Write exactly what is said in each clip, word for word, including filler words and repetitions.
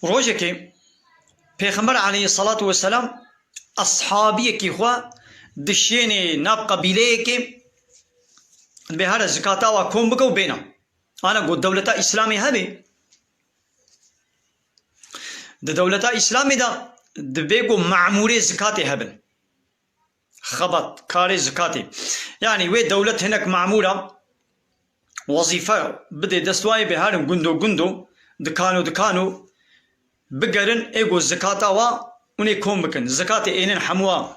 Rojekê Pêxember aleyhisselatu vesselam eshabiyekî xwe dişênê nav qebîleyekê, dibê here zikata wa kom bike û bêne. Ana ku dewleta Îslamê hebe, di dewleta Îslamê de dibê ku memûrê zikatê hebin. Xebat, karê zikatê. Yanî wê dewlet hinek memûra wezîfe bidê dest wayê, bê herin gundo gundo, dikano dikano bigerin, ê ku zikata wa hûnê kom bikin. Zikatê ênin hemûa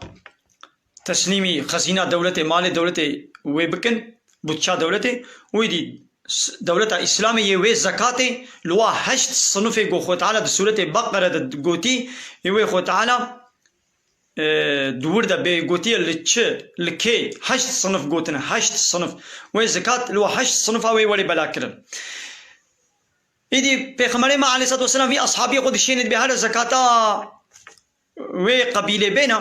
teslîmî xezîna dewletê, malê dewletê wê bikin, butça dewletê. Wî dî s-, dewleta Îslamê yê wê zekatê li wa heşt sinifê ku Xwe Teala di sûretê Beqere de gotî, yê wê Xwe Teala e, di wir de bê gotiye li çi, li kê, heşt sinif gotine, heşt sinif. Wê zikat li wa heşt sinifa wê werê bela kirin. Îdî Pêxemberê me aleyhisselatu vesselam vî ashabiyê xwe dişênê dibê here zekata wê qebîlê bêne.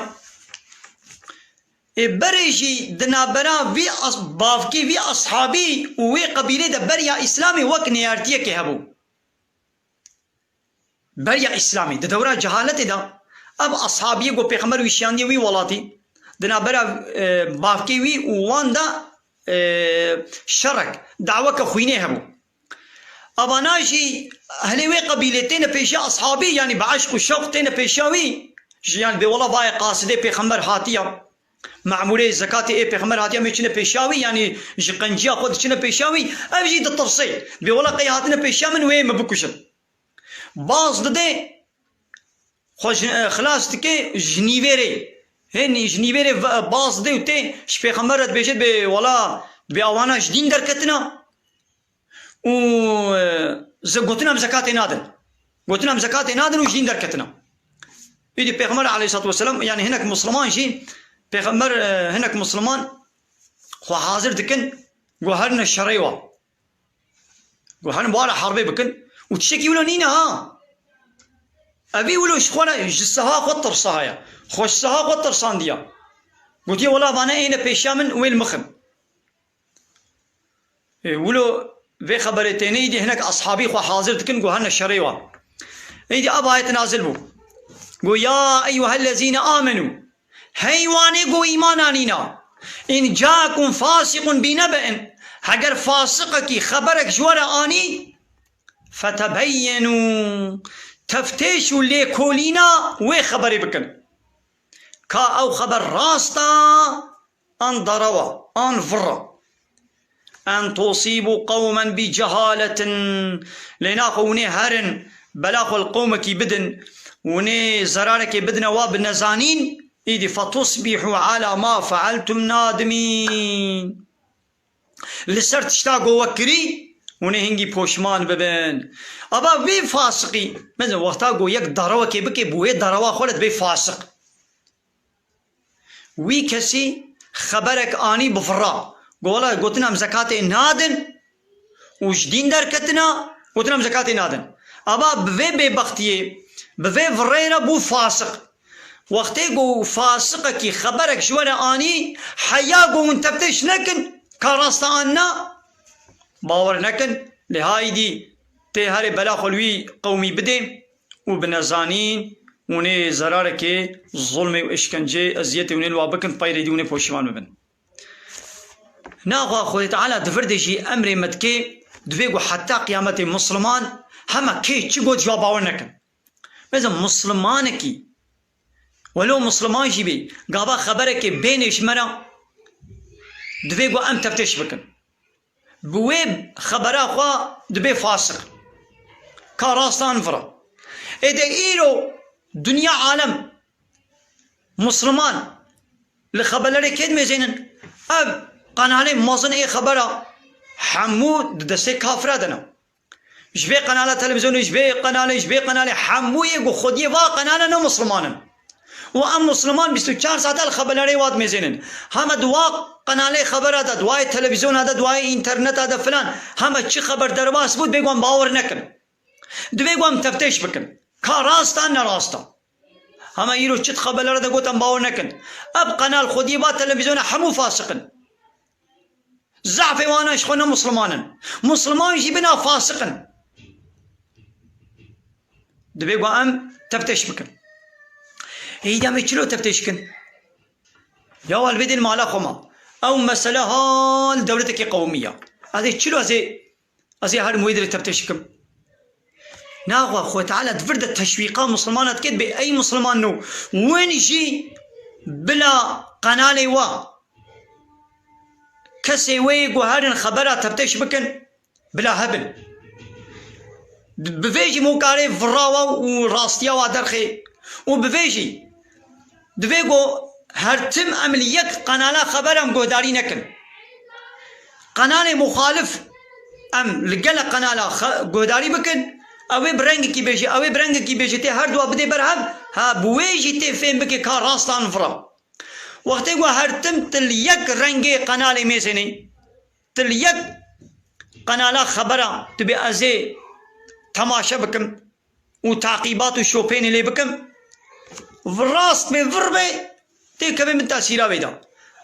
Ê berê jî di navbera vî as-, bavkê vî ashabî û wê qebîlê de beriya Îslamê wek neyartiyekê hebû. Beriya Îslamê, di dewra cehaletê de, ev ashabiyê ku Pêxember wî şiyandiye wî welatî, di navbera, e, bavkê wî û wan de, e, şerek, daweke xwînê hebû. Evana jî hilê wê qebîlê têne pêşiya ashabî, yanî bi eşq û şewq têne pêşiya wî. Ji, yanî bê wela vayê qasidê Pêxember hatiye. Memûrê zekatê ê Pêxember hatiye, em ê çine pêşiya wî, yanî ji qenciya xwe diçine pêşiya wî, ev jî ditirsê. Bê wela qey hatine pêşiya min, wê min bikujin. Baz dide, xwe ji, e, xilas dike ji nîvêrê. Hê nî-, ji nîvêrê ve-, baz dide û tê ji Pêxember re dibêje, dibê wela, dibê awana ji dîn derketina û, e, ze-, gotina em zekatê nadin. Gotina em zekatê nadin û ji dîn derketina. Îdî Pêxember aleyhisselatu vesselam, yanî hinek Misliman jî, Pêxember, e, hinek Misliman xwe hazir dikin, ku herine şerê wa. Ku herin wara herbê bikin û tiştekî wilo nîne ha. Evî wilo ji xwe re ji siha xwe tirsa heye. Xwe ji siha xwe tirsandiya. Gotiye, wela vane êne pêşiya min wê li mixin. Ê, wilo vê xeberê têne, îdî hinek ashabî xwe hazir dikin ku herne şerê wa. Îdî ev ayet nazil bû. Go, ya eyyuhellezîne amenû. Hey wanê ku îman anîna. In ca'kum fasiqun bi nebe'in. Heger fasiqekî xeberek ji we re anî, fetebeyyenu. Teftêş û lêkolîna wê xeberê bikin. Ka ew xeber rast a, an darawa, an vira. En tusîbû qewmen bi cehaletin. Lê naxwe hûnê herin, bela xwe li qewmekî bidin, hûnê zerarekê bidine wa bi nezanîn, îdî fetusbîhû ala ma fealtum nadimîn. Li ser tişta ku we kirî, hûnê hingî poşman bibin. Aba vê fasiqî, mesela wexta ku yek darawekê bike, bi wê darawa xwe re dibê fasiq. Wî kesî xeberek anî bi vira. Got, wela, gotin em zekatê nadin û ji dîn derketina, gotin em zekatê nadin. Ava bi vê bêbextiyê, bi vê virê re bû fasiq. Wextê ku fasiqekî xeberek ji we re anî, heya ku hûn teftêş nekin, ka rast e an na, bawer nekin. Lê ha îdî tê herê bela xwe li wî qewmî bidê û bi nezanîn hûnê zerarekê, zulmê û işkencê, eziyetê hûnê li wa bikin, peyrê dî hûnê poşiman bibin. Naxwe Xwedê Teala di vir de jî emrê me dike, divê ku heta qiyametê Musliman hema kê çi got ji wa bawer nekin. Mesela Muslimanekî, welo Musliman jî bê, gava xeberekê bênê ji me re, divê ku em teftêş bikin. Bi wê xebera xwe dibê fasiq. Ka rast an vira. Ê de îro dinya alem Musliman li xebelerê kê dimêzênin? Ev qenalê mezin ê xebera hemû di destê kafira de ne. Ji vê qenala televîzyonê, ji vê qenalê, ji vê qenalê, hemû yê ku xwediyê va qenale ne Musliman in. Û em Musliman bîst û çar saete li xebelerê wa dimêzênin. Hema di wa qenalê xebera de, di wa yê televîzyona de, di wa yê înterneta de filan, hema çi xeber derbas bû, divê ku em bawer nekin. Divê ku em teftêş bikin. Ka rast a, ne rast a. Hema îro çi di xebelere de got em bawer nekin. Ev qenal xwediyê va televîzyona hemû fasiq in. Zafê wana ji xwe ne Musliman in. Musliman jî bina fasiq in. Divê ku em teftêş bikin. Êdî em ê çilo teftêş kin? Ya wal bidin mala xwe ma. Ew mesele hal dewletekî qewimiya. Ez ê çilo ez ê, ez ê herim wê dirê teftêş bikim? Naxwe Xwe Teala di vir de teşwîqa Muslimana dike, dibê ey Musliman no. Win jî bila qenalê wa. Kesê wê yê ku herin xebera teftêş bikin, bila hebin. Bi vê jî mû karê vira wa û rastiya wa derxê û bi vê jî divê ku her tim em li yek qenala xeber em guhdarî nekin. Qenalê muxalif em li gelek qenala xe-, guhdarî bikin, ew ê bi rengekî bêje, ew ê bi rengekî bêje, tê her dua bidê ber hev, ha bi wê jî tê fêm bike ka rast an vira. Wextê ku her tim tu li yek rengê qenalê mêzênê, tu li yek qenala xebera tu bê ez ê temaşe bikim û taqîbat û şopênê lê bikim, rast bê vir bê tê kevê min tesîra wê de.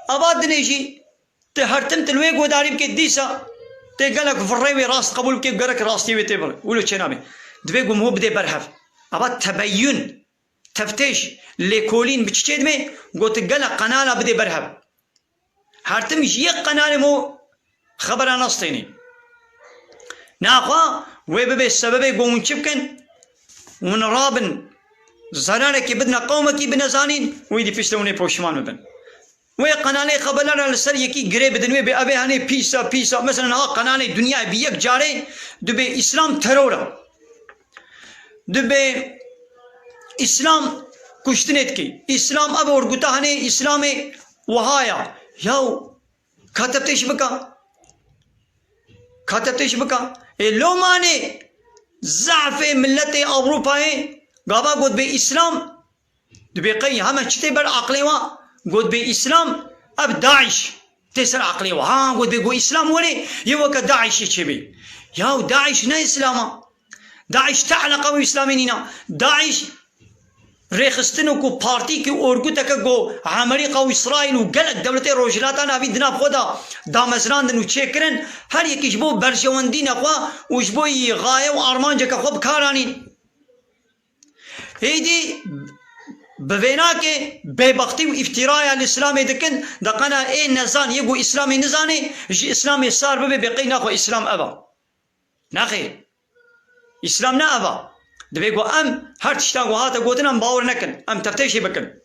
Ava dinê jî tu her tim tu li wê guhdarî bikê dîsa tê gelek virrê wê rast qebûl bikê, gerek rastiyê wê tê bir. Wilo çênabê. Divê ku min bidê ber hev. Ava tebeyûn. Teftêş, lêkolîn bi çi çêdibê? Got, gelek qenala bidê ber hev. Her tim ji yek qenalê mo xebera nastênê. Naxwe wê bibe sebebê ku hûn çi bikin? Hûn rabin zerarekê bidine qewmekî bi nezanîn û êdî piştre hûn ê poşiman bibin. Wê qenalê xebelera li ser yekî girê bidin, wê bê evê henê pîsa, pîsa. Mesela niha qenalê dinyayê bi yek carê dibê Îslam teror e. Dibê Îslam kuştinê dikê. Îslam ev orguta henê Îslamê wiha ya. Yaw ka teftêş bika. Ka teftêş bika. Ê lomanê zafê milletê Ewropayê gava got bê Îslam. Dibê qey heme çi tê ber aqlê wa? Got bê Îslam, ev DAIŞ tê ser aqlê wa. Ha, got bê got Îslam were, yê weke DAIŞê çêbê. Yaw DAIŞ ne Îslam a. DAIŞ te eleqa wî Îslamê nîna. DAIŞ rêxistin û ku partî ki orguteke ku Amerîka û Îsraîl û gelek dewletê Rojhilata Navîn di nav xwe de damezrandin û çêkirin, her yekî ji bo berjewendîna xwe û ji bo yî xaye û armanceke xwe bi kar anîn. Êdî bi vênakê bêbextî û îftîraya li Îslamê dikin, de qena ê nezan yê ku Îslamê nizanê, ji Îslamê sar bibe, bê qey naxwe Îslam ev a. Nexêr. Îslam ne ev a. Divê ku em her tişta ku hate gotin em bawer nekin. Em teftêşê bikin.